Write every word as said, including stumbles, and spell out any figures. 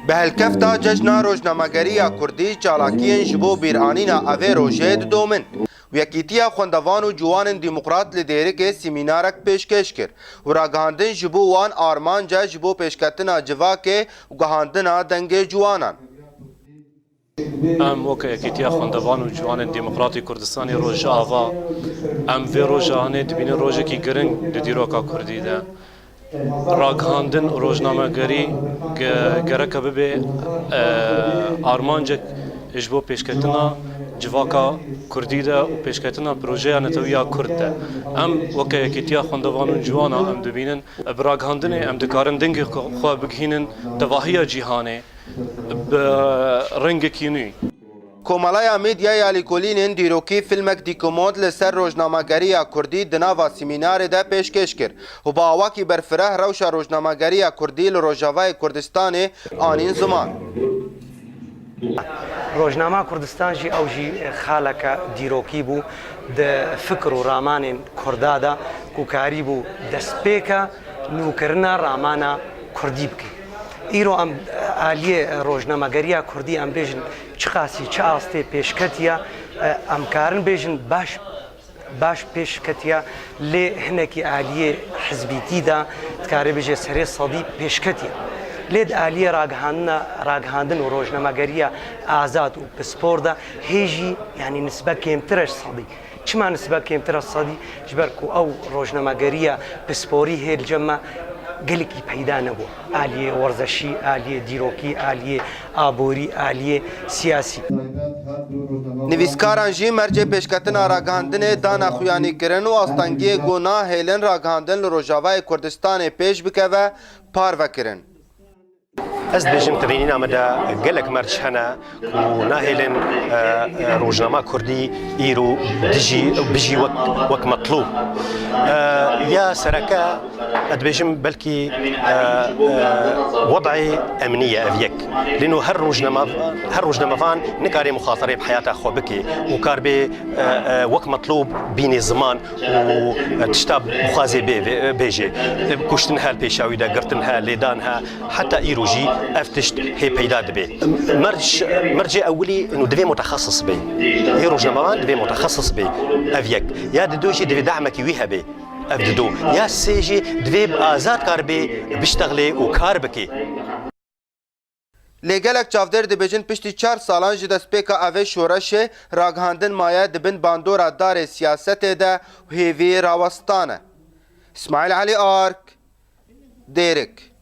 Bi helkefta Cejna Rojnamegerî ya Kurdî çalakiyên ji bo bîranîna evê rojê didomin. Yekîtiya Xwendevan û Ciwanên Demokrat li Dêrikê semînarek pêşkêş kir û ragihandin ji bo wan armanc e ji bo pêşketina civakê û gihandina dengê ciwanan. Em weke Yekîtiya Xwendevan û Ciwanên Demokratî Kurdistanê Rojava, em vê roja hanê dibînin rojekî giring di dîroka Kurdî de. Ragihandin û rojnamegerî ge-, gereke bibe, e, armancek ji bo pêşketina civaka Kurdî de û pêşketina projeya netewî ya Kurd de. Em weke Yekîtiya Xwendevan û Ciwana em dibînin, bi ragihandinê em dikarin dengê xwe, xwe bigihînin tevahiya cîhanê bi rengekî nû. Komeleya Medya ya Lêkolînên Dîrokî filmek dîkomod li ser rojnamegeriya Kurdî di nava semînarê de pêşkêş kir û bi awakî berfireh rewşa rojnamegeriya Kurdî li Rojavayê Kurdistanê anîn ziman. Rojnama Kurdistan jî ew jî xaleke dîrokî bû di fikr û ramanên Kurda de ku karîbû destpêka nûkirina ramana Kurdî bike. Îro em aliyê rojnamegeriya Kurdî em bêjin çiqasî çi astê pêşketiye, em karin bêjin baş, baş pêşketiye, lê hinekî aliyê hizbîtî de dikarê bêje serê sedî pêşketiye. Lê di aliyê ragihandina, ragihandin û rojnamegeriya azad û pispor de hê jî, yanî nisbe kêmtir e ji sedî. Çima nisbe kêmtir e sedî? Ji ber ku ew rojnamegeriya pisporî hê li cem me gelekî peyda nebû. Aliyê werzeşî, aliyê dîrokî, aliyê aborî, aliyê siyasî. Nivîskaran jî mercê pêşketina ragihandinê dane xuyanîkirin û astengiyê ku nahêlin ragihandin li Rojavayê Kurdistanê pêş bikeve, parve kirin. Ez dibêjim, di vênîna me de gelek merc hene ku nahêlin, e, e, rojnama kurdî îro dijî, bijî wek, wek metlûb. E, ya sereke, ez dibêjim, belkî, e, e, wed'ê emnî ye ev yek. Lêno her rojnama, her rojnamevan nikare muxaterê bi heyata xwe bike û kar bê, e, e, wek metlûb bînê ziman û, e, tişta bixwazê bê, bê, bêje. E, kuştin he li pêşa wî de, girtin he, lêdan he, heta îro jî ev tişt hê peyda dibe. Merc, mercê ewilî, ino, divê mutexesis be. Hê rojnamevan divê mutexesis be. Ev yek. Ya dido jî divê dahmekî wî hebe. Ev dido. Ya sê jî divê bi azad kar bê, biştexlê û kar bike. Lê gelek çavdêr dibêjin, piştî çar salan ji destpêka evê şoreşê ragihandin maye di bin bandora darê siyasetê de û hêviyê rawestan e. Îsmaîl Elî Ark, Dêrik.